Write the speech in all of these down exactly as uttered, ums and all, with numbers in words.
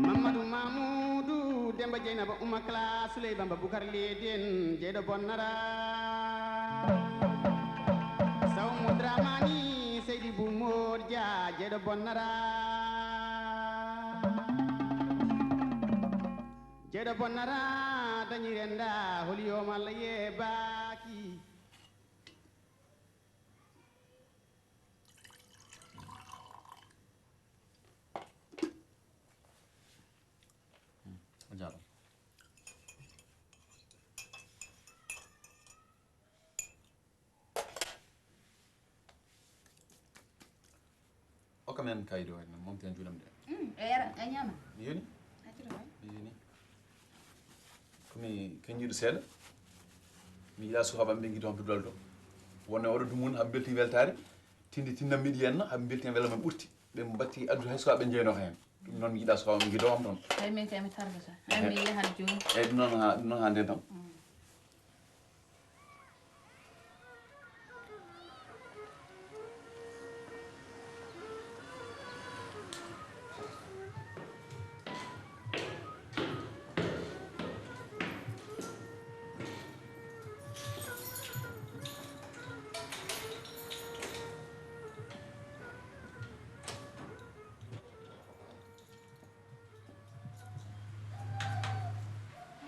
Mamadou Mamoudou Demba Dieynaba Ouma Kala Souley Bamba Boukar Leden Jeyɗo Bonnara. Sawmu Dramani Seydi Bou Modja Jeyɗo Bonnara. Jeyɗo Bonnara dañi renda holi yo Malla ye baaki. A jaaraama. Okka men kaydi o, en momti en juuɗam de. Mm, e yara, e ñaama. Mi yoni? Accito waay. Mi yoni. Ko mi keñiiɗo seeɗa. Mi yiɗa sukaaɓe am ɓe ngiɗo am duɗal to. Wonno oɗo dumun haɓe mbelti weltaare. Tindi tinna miɗi henna haɓe mbelti en wela men ɓurti. Ɓe mbatti addu hay sukaaɓe jeynoka heen. Ɗum noon mi yiɗa sukaaɓe am ngiɗo am toon. Hay min kay mi tardata. Hay mi yahat jooni. Eyyi, ɗum noon ha, ɗum noon ha nden tan. Mm.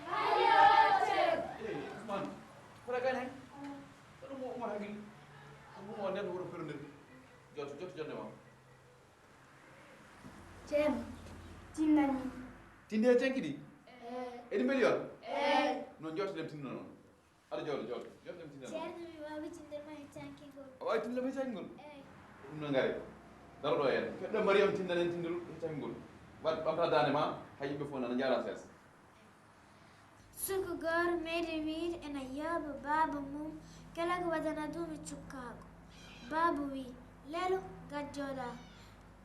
Hey, Ousmane, hoɗa gani hay? Kono mo Oumar haqqil. Ko mo nden wuro fero nden. Jotto, jotto jonde ma. Ceerno, tindani. Tinde e tenki ɗi? Eh. Eɗi mbeli on? Eh. Non jotto dem tinno non. Aɗa jooɗo, jooɗo. Jooɗo, ɗum tinndana. Ceerno, mi waawi tinde ma e cankingol. A waawi tinde ma e cankingol? Eey. Ɗum no ngari. Daro ɗo heen. Keɗɗo Mariam tindana en tindol e cankingol. Waɗ ɓamta daande ma, hay yimɓe fof nana njaara sees. Suka gooto meeɗi wiyde ena yooɓa baaba mum kala ko waɗana ɗum e cukkaagu. Baaba wi, "Lelo, gajjoɗa."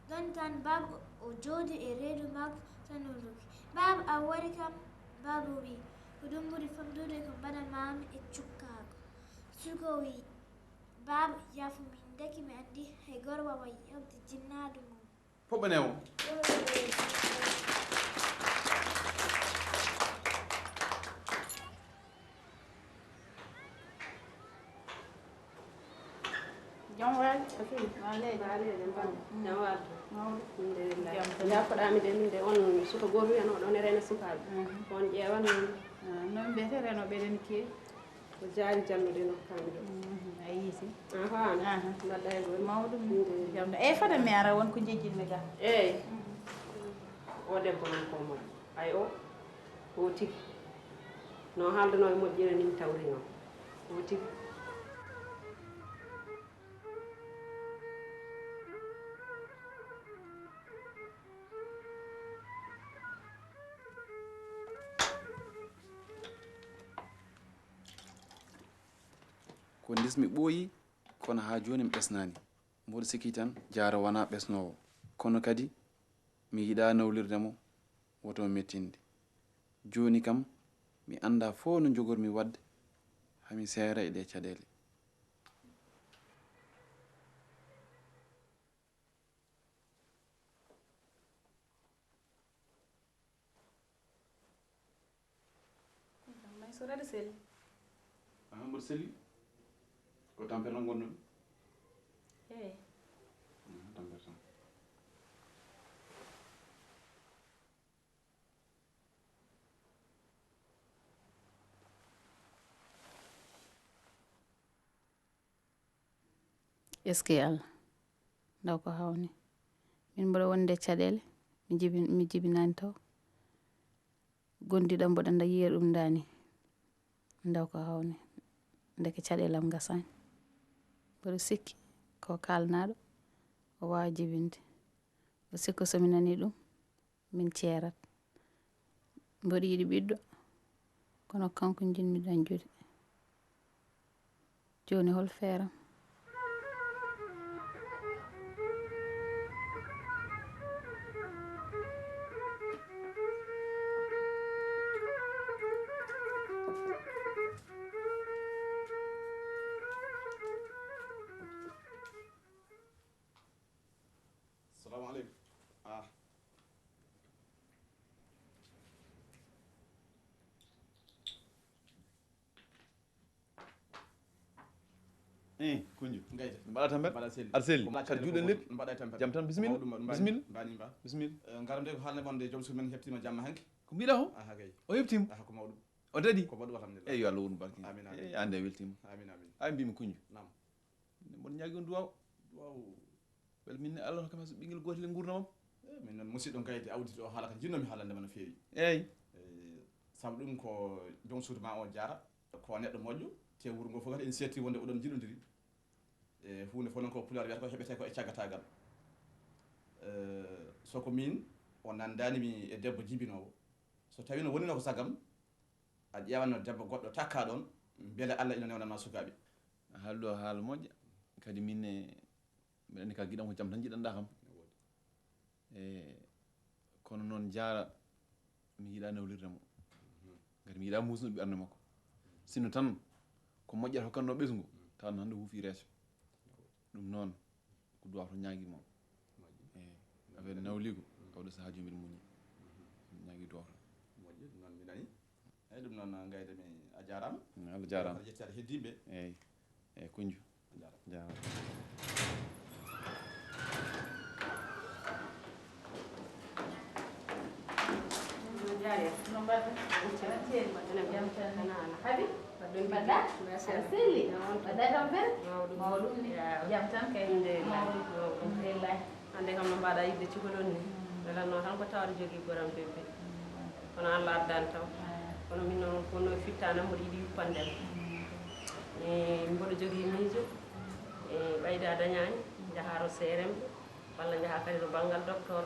Ɗon tan baaba o jooɗi e reedu makko tan o ruki. "Baaba, a wari kam?" Baaba wi, "Ko ɗum ɓuri famɗude ko mbaɗanmaami e cukkaagu." Suka wi, "Baaba, yaafo min, ndeke mi anndi hay gooto waawaa yooɓde jinnaaɗo mum." Poɓɓanee mo. Jam waali? A fii? Waale. Waale, jam tan. Jam waali. Mawɗo. Alhamdulillah. Jam tan. Njaafoɗaa mi de, min de on suka gooto wiyanooɗo ne reena sukaaɓe. Mhm. On ƴeewan noon. Ah, noon mbiyetee reenooɓe ɓe ne keewi. Ko Jaari Jallo de nokkaami ɗo. Mhm, a yiiti. Aha. Aha. Mbaɗɗa e golle. Mawɗum. Alhamdulillah. Jam tan. Eey, fada mi ara won ko njejjitmi ga. Eey. Mhm. O debbo noon ko moƴƴo. Ay o. O tigi. No haaldanoo e moƴƴere nin tawri noon. O tigi. Ko ndismi ɓooyi, kono haa jooni mi ɓesnaani. Mboɗo sikki tan Jaara wonaa ɓesnoowo. Kono kadi mi yiɗaa nawlirde mo, woto o mettinde. Jooni kam, mi anndaa fof no njogormi waɗde haa mi seera e ɗee caɗeele. May so rade sel. Aha, mboɗo selli. Ko tampere tan ngonnomi. Eey. Aha, tampere tan. Eskey Allah, ndaw ko hawni. Min mboɗo wonde caɗeele, mi jibi-, mi jibinaani taw. Gondiiɗo am mboɗo nda-, yiya ɗum ndaani. Ndaw ko hawni. Ndeke caɗeele am ngasaani. Mboɗo sikki ko kaalnaaɗo, o waawa jibinde. O sikko so mi nanii ɗum, min ceerat. Mboɗo yiɗi ɓiɗɗo, kono kanko njiɗmi dañjude. Jooni hol feeram? Salamu aleykum. Ah. Eh, Kunju. Ngayde. Mbaɗa tampere? Mbaɗa selli. Aɗa selli. Ko mbaɗa kadi tampere juuɗe ko leppi. Mbaɗa tampere. Jam tan, bisimilla. Mawɗum, mbaɗa, bisimilla. Mbaɗa ni mba. Bisimilla. Eh, ngaram de ko haalde mon de, joom sumen heɓtiima jamma hanki. Ko mbiɗa o? Aha, kay. O heɓtiima? Aha, ko mawɗum. O daɗi? Ko mawɗum, alhamdulillah. Eyi, yo Allah won barke. Amin, amin. Eyi, an de a weltiima. Amin, amin. Ay, mbimi Kunju. Naam. Mboɗo ñaagi on duwaw. Duwaw. Walla min ne Allah hokkam so ɓinngel gootel e nguurndamam. Eh, min noon musidɗo Ngayde Awdi o haala ka jinnoomi haalande ma no feewi. Eyi. Eh, sabu ɗum ko joom suudu ma o jaara. Ko neɗɗo moƴƴo, te wuro ngo fof kadi en seetti wonde oɗon njiɗodiri. E huunde fof noon ko Pulaar wiyata ko heɓete ko e caggataagal. Eh, so ko min, o nanndaani mi e debbo jibinoowo. So tawii no wonino ko sagam, a ƴeewanno debbo goɗɗo takka ɗoon, mbele Allah ina newnanma sukaaɓe. A haali ɗo haala moƴƴa. Kadi min e, mbiɗa anndi ka giɗam ko jam tan njiɗanɗa kam. E, kono noon jaara, mi yiɗa nawlirde mo. Ngati mi yiɗa muusnude ɓernde makko. Sinno tan ko moƴƴata hokkatno ɓesngu, tawa hannde huufi reeso. Ɗum noon, ko duwaw to ñaagi mo. Eyi, affaire nawliigu, oɗo sahaa joom mbiɗa muñi. Ñaagi duwaw to. Moƴƴi, ɗum noon mi nani. Eyi, ɗum noon, Ngayde mi a jaaraama. Allah jaaraama. Aɗa yetti aɗa heddiiɓe. Eyi, eyi, Kunju. A jaaraama. Jaaraama. No mbaɗɗa? Haaɗi? Mbaɗɗa? Aɗa selli? Mbaɗɗa e tampere? Mawɗum. Mawɗum ni. Jam tan kay. Mawɗum. Alhamdulillahi. Hannde kam no mbaɗa yiɗde cukalel ni. Welatno tan ko tawde jogii goram bebbe. Kono Allah addani taw. Kono min noon kono fittaanam mboɗo yiɗi yuppande. E mboɗo jogii miijo. E ɓayde a dañaani, njahaa to C R M walla njahaa kadi to banngal docteur.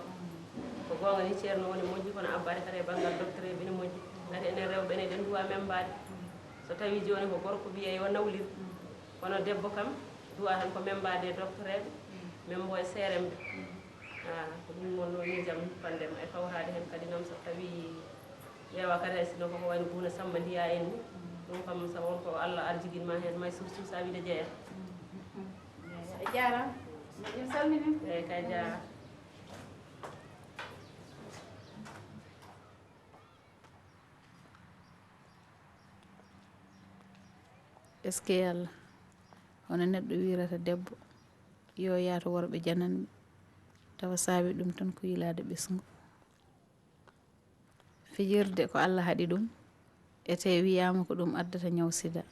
Ko goonga ni ceerno woni moƴƴi, kono abbaade kadi e banngal docteur e ɓine moƴƴi. Ngati enen rewɓe ne eɗen nduwa membaade. So tawii jooni ko gorko wiyee yo nawlir, kono debbo kam duwa tan ko membaade e docteur eɓe, membo e C R M ɓe. Ah, ko ɗum wonno miijam fandema e fawtaade heen kadi noon so tawii ƴeewa kadi hay sinno koko wayno Buuna Sammba Ndiya en ni. Ɗum kam so won ko Allah arjigin ma heen may suuf suuf sa wiide jeeya. A jaaraama. Min salmini. Eeyi kay jaaraama. Eskey Allah, hono neɗɗo wiirata debbo yo yah to worɓe jananɓe, tawa saabi ɗum tan ko yilaade ɓesngu. Fijirde ko Allah haɗi ɗum, ete wiyaama ko ɗum addata ñaw sida.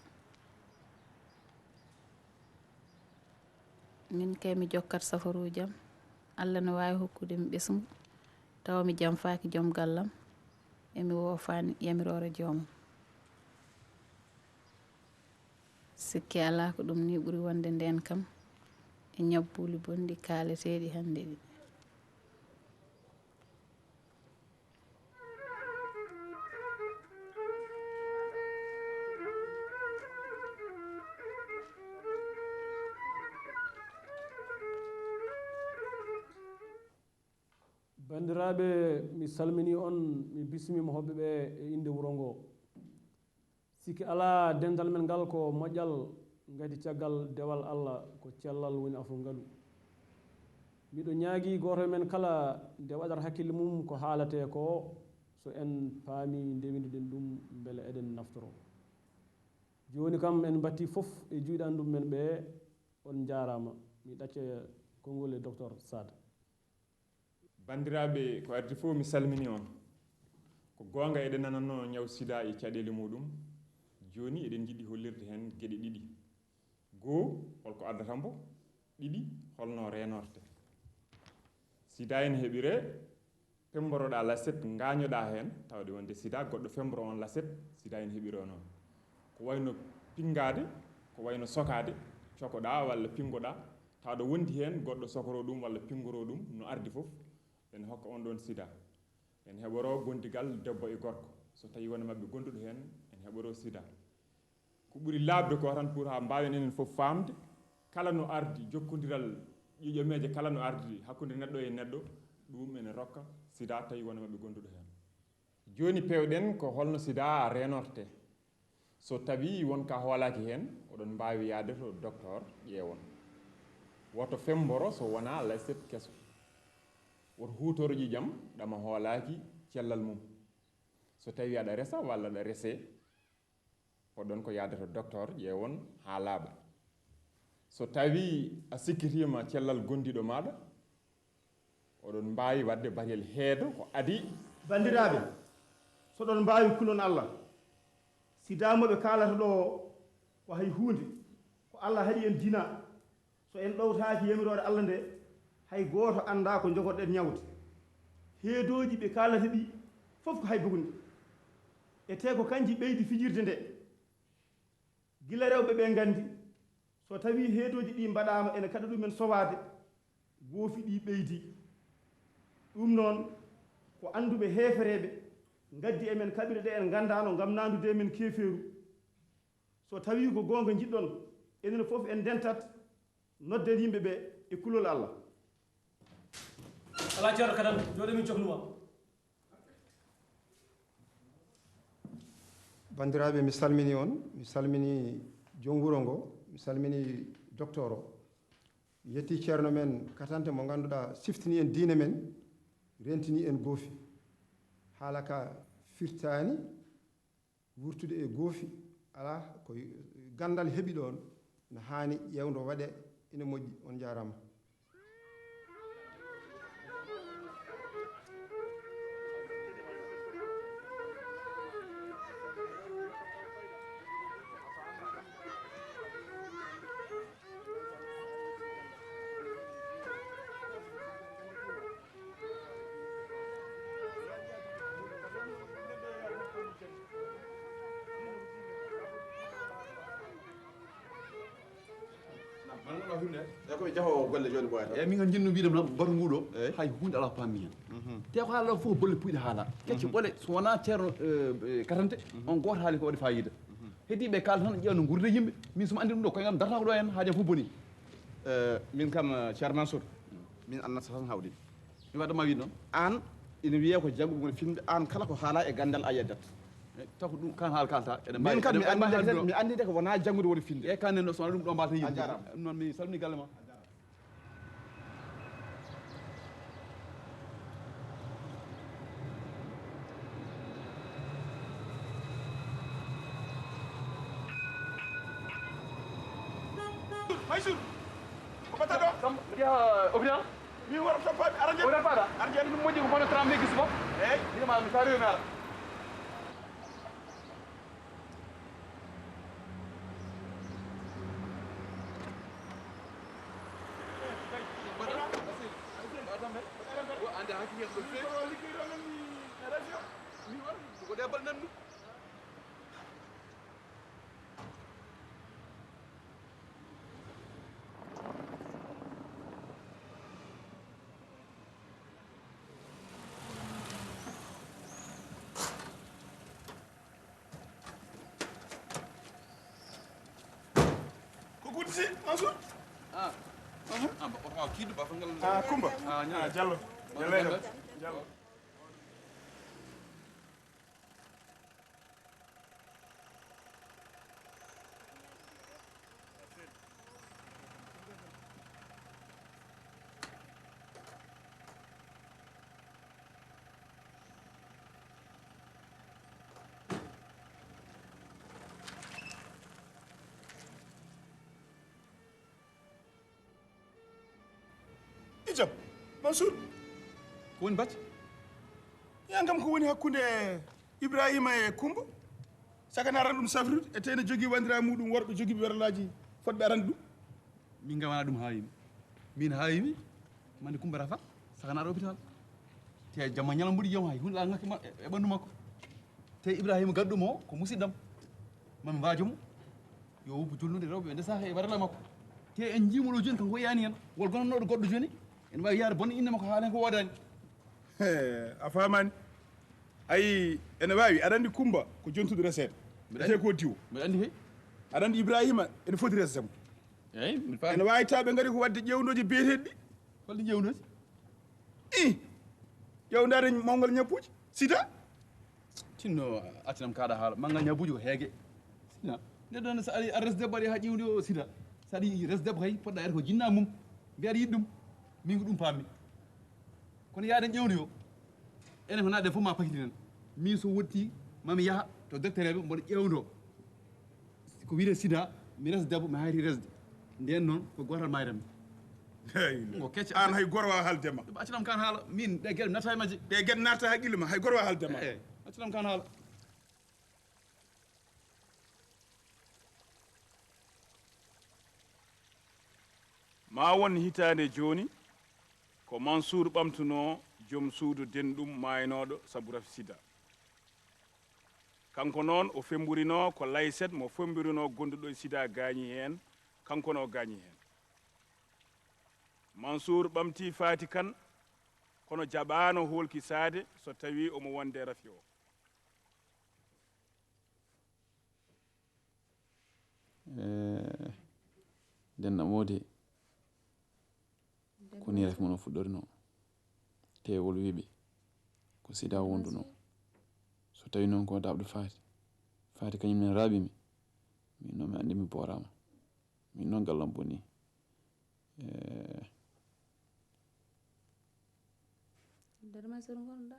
Min kay mi jokkat safaruuji am. Allah no waawi hokkude mi ɓesngu, tawa mi jamfaaki joom gallam, e mi woofaani yamiroore joomam. Sikke alaa ko ɗum nii ɓuri wonde ndeen kam e ñabbuuli bonɗi kaaleteeɗi hannde ɗi. Banndiraaɓe, mi salminii on, mi bismiima hoɓɓe ɓee e innde wuro ngoo. Sikke alaa, dental men ngal ko moƴƴal, ngati caggal dewal Alla, ko cellal woni afo ngalu. Miɗo ñaagii gooto e men kala, nde waɗata hakkille mum ko haaletee koo, so en paamii, ndewindiɗen ɗum, mbele eɗen naftoro. Jooni kam, en mbattii fof e juuɗe annduɓe men ɓee, on njaaraama. Mi ɗacca konngol e Doktor Saad. Banndiraaɓe, ko adii fof mi salminii on. Ko goonga eɗen nanannoo ñaw sida e caɗeele muuɗum. Jooni eɗen njiɗi hollirde heen geɗe ɗiɗi. Goo, hol ko addata mbo? Ɗiɗi, hol no reenortee? Sida ene heɓiree, pemmboro-ɗaa laset, ngaaño-ɗaa heen, tawde wonde sida, goɗɗo femmboro on laset, sida ene heɓiree noon. Ko wayi no pinngaade, ko wayi no sokaade, coko-ɗaa walla pinngo-ɗaa, tawa aɗa wondi heen goɗɗo sokoroo ɗum walla pinngoroo ɗum, no ardi fof, ene hokka on ɗoon sida. Ene heɓoroo gondigal debbo e gorko, so tawii won e maɓɓe gonduɗo heen, ene heɓoroo sida. Ko ɓuri laaɓde ko tan, pour haa mbaawen enen fof faamde, kala no ardi, jokkondiral ƴoƴomeeje kala no ardi hakkunde neɗɗo e neɗɗo, ɗuum ene rokka sida, tawii won e maɓɓe gonduɗo heen. Jooni, peewɗen ko hol no sida reenortee. So tawii won ka hoolaaki heen, oɗon mbaawi yahde to doktoor, ƴeewon. Woto femmboro so wonaa laset keso. Woto huutoro ƴiiƴam ɗam a hoolaaki cellal mum. So tawii aɗa resa walla aɗa resee, oɗon ko yahdata docteur ƴeewon haa laaɓa. So tawii a sikkitiima cellal gondiiɗo maaɗa, oɗon mbaawi waɗde bariyel heedo ko adii. Banndiraaɓe, so ɗon mbaawi kulon Allah. Si daamoɓe kaalata ɗo o, ko hay huunde, ko Allah haɗi en dina. So en ɗowtaaki yamiroore Allah nde, hay gooto anndaa ko njogorɗen ñawde. Heedooji ɓe kaalata ɗi fof ko hay bugunde. Etee ko kanji ɓeydi fijirde nde. Gila rewɓe ɓe nganndi, so tawii heedooji ɗi mbaɗaama ene kaɗa ɗumen sowaade, goofi ɗi ɓeydi. Ɗum noon, ko annduɓe heefereeɓe ngaddi e men kaɓirɗe ɗe en nganndaano ngam naandude e men keefeeru. So tawii ko goonga njiɗɗon, enen fof en ndentat, nodden yimɓe ɓe e kulol Allah. Alaa ceerno Katan, jooɗo min coklu ma. Banndiraaɓe, mi salminii on, mi salminii joom wuro ngo, mi salminii docteur o. Mi yettii ceerno men Katante mo ngannduɗaa siftinii en diine men, rentinii en goofi. Haala ka firtaani, wurtude e goofi, alaa, ko ganndal heɓi ɗoon, no haani ƴeewndo waɗee, ina moƴƴi. On njaaraama. Eyi, min kam njiɗno wiide ma, batu ngu ɗo, hay huunde alaa ko paammi heen. Te ko haala ɗo fof bolle puyɗe haala. Kecce ɓole, so wonaa ceerno, eh, eh, Katante, on gooto haali ko waɗi faayiida. Hedii ɓe kaala tan, ƴeewa no nguurda yimɓe. Min so mi anndi ɗum ɗo, koye ngam dartaako ɗo heen, haaji am fof boni. Eh, min kam, eh, ceerno Mansour, min annata tan hawde. Mi waɗa ma wiide noon, aan ina wiyee ko jannguɓe woni finde, aan kala ko haalaa e ganndal a yeddat. Eh, taw ko ɗum kan haal kalta. Eɗen mbaawi, min kam, eɗen, mi anndi nde, mi anndi nde ko wonaa janngude woni finde. E kan nen ɗo, so wonaa ɗum ɗo mbaawata yiide. A jaaraama. Ɗum noon mi salmini galle ma. Mansour, ko mbaɗata ɗo? Kam, mi yaha hôpital. Mi wara to paami, ara njeɗ. Hôpital paɗa? Ara njeɗ. Ɗum moƴƴi ko kono tram mi gis ba. Eyi. Mi ma mi sari mi ara. Ko guddi si, Mansour? Ah. Ah, ba, oto kiidu ba fangal. Ah, Kumba. Ah, ñaala. Ah, Jallo. Jallo. Jallo. Ijam, Mansour. Ko woni bacce? Yan kam ko woni hakkunde Ibrahima e Kumba? Saka na aran ɗum safrude, e tene jogii wandira muɗum worɓe jogiiɓe werlaaji fotɓe aran ɗum. Min ngam wona ɗum haawimi. Min haawimi, mande Kumba Rafa, saka na aran hôpital. Te jamma ñalam mbuɗi jom hay, hunde la ngakki ma-, e ɓanndu makko. Te Ibrahima gaddu mo, ko musidɗam. Mami mbaajo mo. Yo woppu julnude rewɓe ɓe ndesa e barala makko. Te en njiimo ɗo jooni kanko yiyaani en. Wol gonannooɗo goɗɗo jooni. En mbaawi yaade bonde innde makko haala hen ko woodaani. He, a faamaani. Ayi, ene waawi, aɗa anndi Kumba ko jontuɗo reseede. Mbiɗa anndi. Etee ko diwo. Mbiɗa anndi kay. Aɗa anndi Ibrahima ene foti reseede mum. Eyi, mbiɗa faami. Ene waawi taw ɓe ngari ko waɗde ƴeewndooji biyeteeɗi ɗi. Holɗi ƴeewndooji? I, ƴeewndare mawgal ñabbuuji. Sida? Tinno, accinam kaaɗa haala. Mawgal ñabbuuji ko heege. Sida. Neɗɗo ne, so ari, a res debbo, ari haa ƴeewndi o sida. So aɗa yiɗi res debbo kay, poɗɗa ari ko jinna mum. Mbiya aɗa yiɗi ɗum. Min ko ɗum paammi. Kono yaaden ƴeewndo yo. Enen ko naatɗen fof ma pakitinen. Min so wonti mami yaha to doktereeɓe mboɗo ƴeewndo. Ko wiyetee sida, mi resa debbo, mi hayti resde. Ndeen noon ko gootal maayranmi. Ko kecce. Aan hay gooto waawa haalde ma. Accanam kaan haala, min ɗe geɗe mi natta e majje. Ɗe geɗe natta haqqille ma, hay gooto waawa haalde ma. Accanam kaan haala. Maa won hitaande jooni, ko Mansuur ɓamtunoo joom suudu denɗum maaynooɗo sabu rafi sida. Kanko noon o femmburinoo ko layset mo femmburinoo gonduɗo e sida gaañi heen, kanko ne o gaañi heen. Mansuur ɓamtii Faati Kan, kono jaɓaano hoolkisaade so tawii omo wonde rafi o. Nden na moodi ko nii ref mon o fuɗɗorinoo. Teewol wiiɓe ko sida wondunoo. So tawii noon ko daaɓɗo faati, faati kañum ne raaɓi mi. Min noon mi anndi mi booraama. Min noon gallam bonii. Darma sur ngonɗa.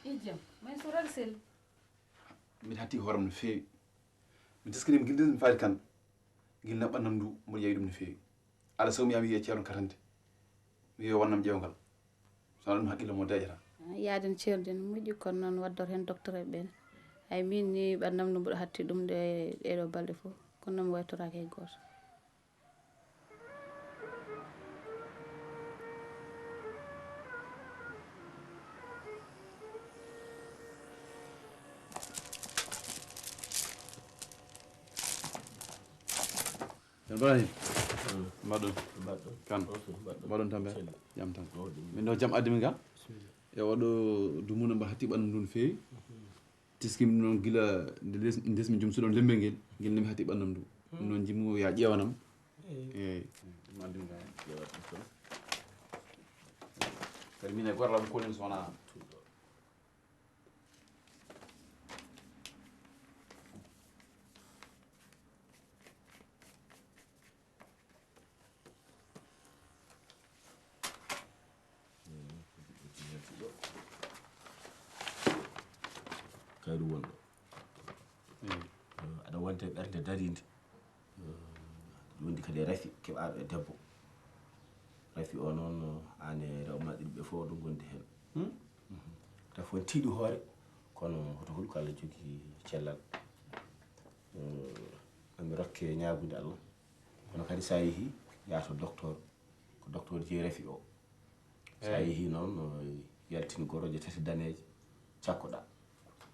Ijam, mais so ragsel. Mbiɗa hatti hooram no feewi. Mi teskini mi gilɗi mi faali kan. Gilɗi naɓɓannam ndu mboɗo yeewi ɗum no feewi. Ala saw mi yami wiye ceerno katante. Mi wiye wonnam ƴeewngal. Sona ɗum haqqille mo deƴata. Yaaden ceerden moƴƴi kono noon waddor heen docteur ɓen. Hay min ni ɓannam ndu mboɗo hatti ɗum ɗe ɗeɗo balɗe fof kono noon mi waytoraaki hay gooto. Ceerno Ibrahim. Mbaɗɗon. Kan. Mbaɗɗon tampere. Jam tan. Min ɗo jam addi min ga. E oɗo dumuna mba hatti ɓanndu ndun feewi. Tiskimi noon gila nde ndesmi joom suuɗam lembel ngel. Ngel nemi hatti ɓannam ndu. Ɗum noon jimmi ya ƴeewanam. Eyi. Ɗum addi min ga ƴeewat ɗum toon. Kadi min e gorlam konin sona. Kayru wonɗo aɗa wonta e ɓernde darinde. Ɗum wondi kadi e rafi keɓaaɗo e debbo. Rafi o noon aan e rewɓe maɗa ɗiɗi ɓe fof oɗon ngondi heen. Rafi on tiiɗi hoore kono hoto hul ko Allah jogii cellal. Ami rokke ñaagude Allah. Kono kadi so a yehii yaha to docteur. Ko docteur jeyi rafi o. So a yehii noon yaltin gorooje tati daneeje cakkoɗaa.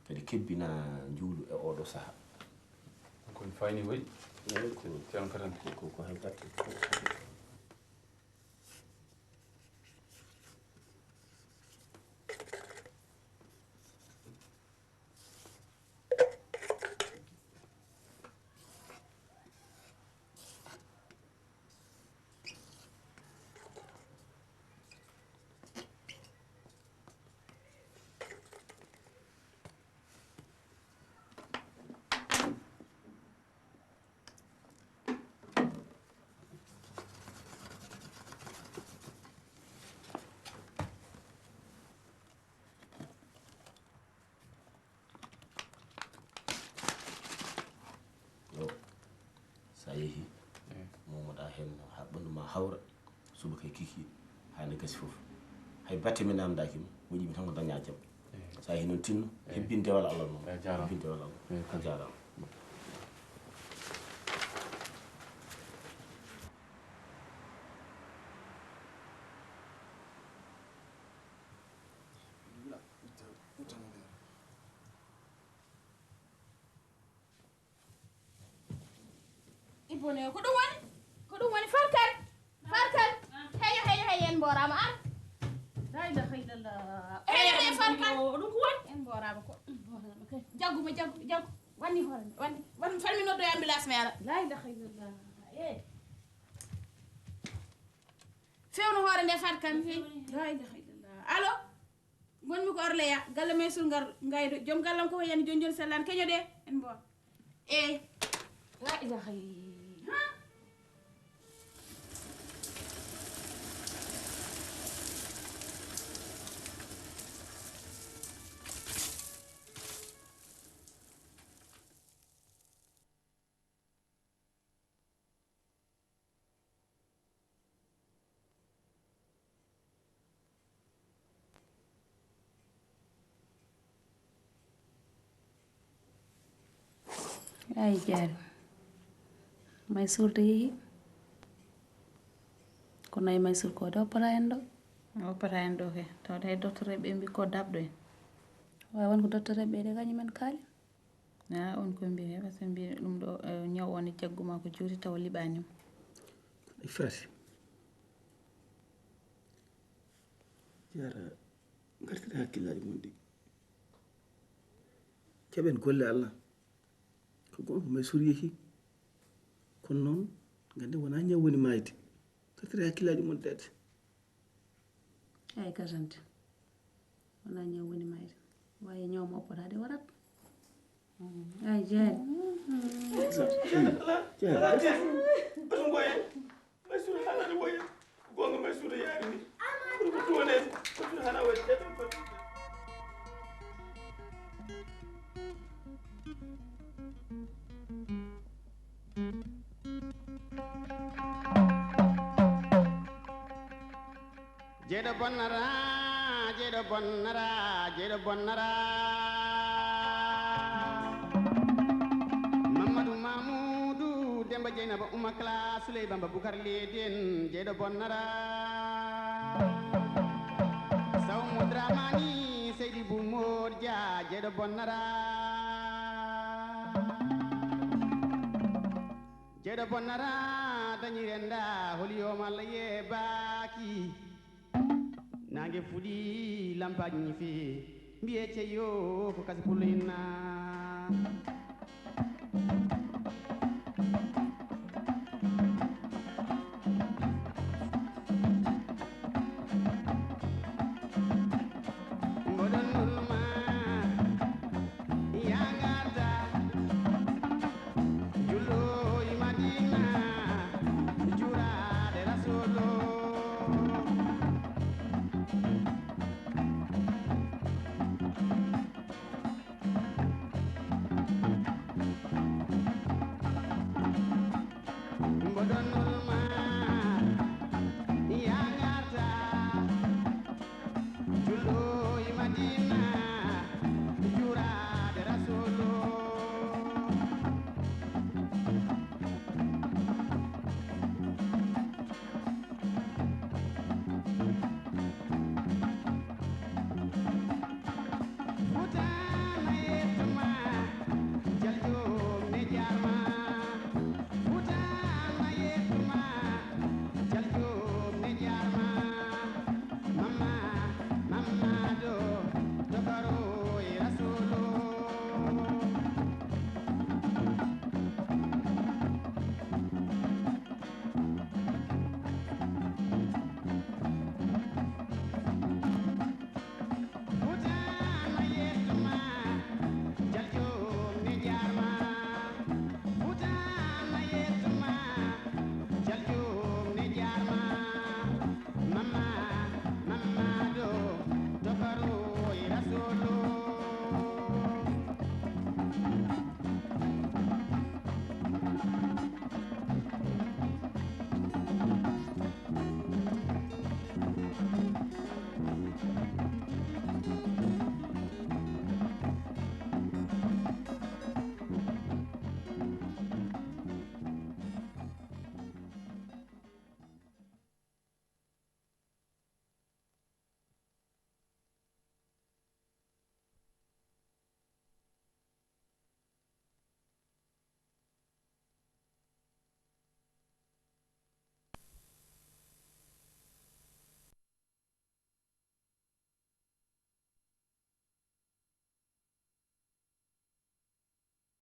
Kadi kebbina njuulu e ooɗo sahaa. Ko mi fayni waɗi. Eey ko ceerno Katan. Ko ko hay batte. Ɗo so a yehii moomoɗaa heen haa ɓanndu maa hawra, subaka e kikiiɗe haa nde gasi fof. Hay batte mi naamndaaki ma, moƴƴi mi tan ko dañaa jam. So a yehii noon tinno, hebbin dewal Allah noon. Hebbin dewal Allah. A jaaraama. Ibone ko ɗum woni ko ɗum woni farkal farkal heyo heyo heyo en mboorama ar la ilaha illallah heyo heyo farkal o ɗum ko woni en mboorama ko jagguma jaggu jaggu wanni hoore wanni wanni farmi noddo ambulance mi ara la ilaha illallah e Fewno hoore nde, fat kam, hey. La ilaha illallah. Allo? Ngonmi ko Orleya, galle Maysul ngar, ngaydo. Joom gallam ko yani jon jon sellan, keñoɗe, en mbo. E. La ilaha illallah. Ha? Ay, Diary. Maysul to yehi? Kono ay, Maysul ko ɗo oppata en ɗo? Oppata en ɗo ke. Tawde hay docteur ɓe mbi ko daɓɗo en. Wawi won ko docteur ɓe ɗe kañum en kaali. Ah, on ko mbiye, parce que mbiye ɗum ɗo, eh, ñaw on e jaggu ma ko juuti tawa liɓaani mo. Ay, Faati. Jaara, ngartire hakkillaaji mon ɗi. Keɓen golle Allah. Ko goonga, ko Maysul yehi. Kono noon, ngannden wonaa ñaw woni maayde. Ngartire hakkillaaji mon, deet. Eey, gasante. Wonaa ñaw woni maayde. Waawi ñaw mo oppotaade warat. Ay, Diary. Diary. Diary. Maysul haanaani woye. Ko goonga, Maysul yaari ni. Ɓuri ko tuwaneede. Maysul haanaa woye. Jeyɗo bonnata, jeyɗo bonnata, jeyɗo bonnata. Mamadou Mamoudou, Demba Dieynaba, Ouma Kala, Souley Bamba, Boukar Leden, jeyɗo bonnata. Sawmu Dramani, Seydi Bou Modja, jeyɗo bonnata. Jeyɗo bonnata dañi renda, holi yo Alla yeebaaki. Naange fuɗi, lampaaji ñifi, mbiye ceyo ko kasi pullo inna.